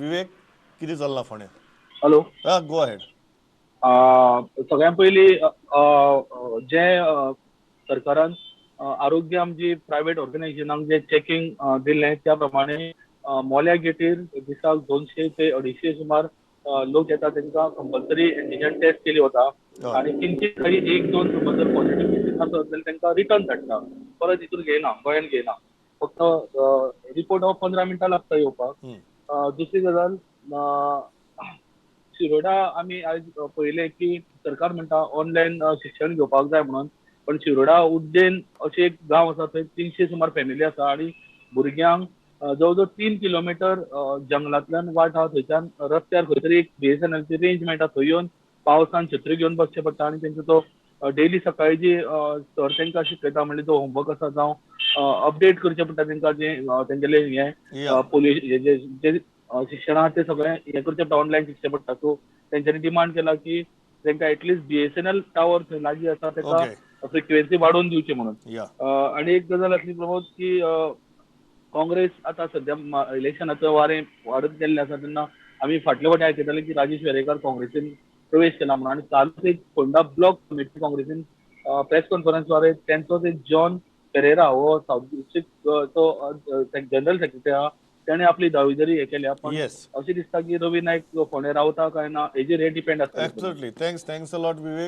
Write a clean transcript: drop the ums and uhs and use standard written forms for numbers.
विवेक, कितें चल्लां फोंड्या? Hello, go ahead. सगळ्यां पयलीं जे सरकारान आरोग्य आमची प्रायव्हेट ऑर्गनायझेशनाक जे चॅकिंग दिल्लें त्या प्रमाणे मोल्या गेटीर दिसाक 200 ते 250 सुमार लोक येता, तांकां कंपल्सरी एंटीजन टेस्ट केली वता आनी 300 तरी 1-2 समज जर पॉझिटिव्ह केसीस आसत जाल्यार तांकां रिटर्न धाडटा, परत हितून घेयना, गोंयान घेयना. फक्त रिपोर्ट हो 15 मिनटां लागता येवपाक. दुसरी गजाल, शिरोडा आमी आयज पळयलें की सरकार म्हणटा ऑनलायन शिक्षण घेवपाक जाय म्हणून, पण शिरोडा उड्डेन अशें एक गांव आसा थंय 300 सुमार फॅमिली आसा आनी भुरग्यांक जवळ जवळ 3 किलोमिटर जंगलांतल्यान वाट आहा, थंयच्यान रस्त्यार खंय तरी एक BSNLची रेंज मेळटा, थंय येवन पावसान छत्री घेवन बसचें पडटा आनी तेंचो तो डेली सकाळी जी सर तांकां शिकयता म्हणल्यार जो होमवर्क आसा जावं अपडेट करचें पडटा तांकां, जें तेंगेलें हें पोलीस जे शिक्षण आहा तें सगळें हें करचें पडटा, ऑनलायन शिकचें पडटा. सो तेंच्यांनी डिमांड केला की तांकां एटलिस्ट BSNL tower थंय लागीं आसा ताका फ्रिक्वेन्सी वाडोवन दिवची म्हणून. आनी एक गजाल आसली प्रमोद की काँग्रेस आतां सद्या इलेक्शनाचो वारें वाडत गेल्लें आसा, तेन्ना आमी फाटले फावटी आयकताले की राजेश वेरेंकार काँग्रेसीन प्रवेश केला म्हणून आनी कालूच एक फोंडा ब्लॉक कमिटी काँग्रेसीन प्रेस कॉन्फरन्स तेंचो ते जॉन पेरेरा हो सावथ डिस्ट्रिक्ट तो जनरल सेक्रेटरी आहा, तेणे आपली दावेदारी हे केल्या. पण अशें दिसता की रवी नायक फोंडें रावता काय ना हेजेर हे डिपेंड आसता. Absolutely. Thanks a lot Vivek.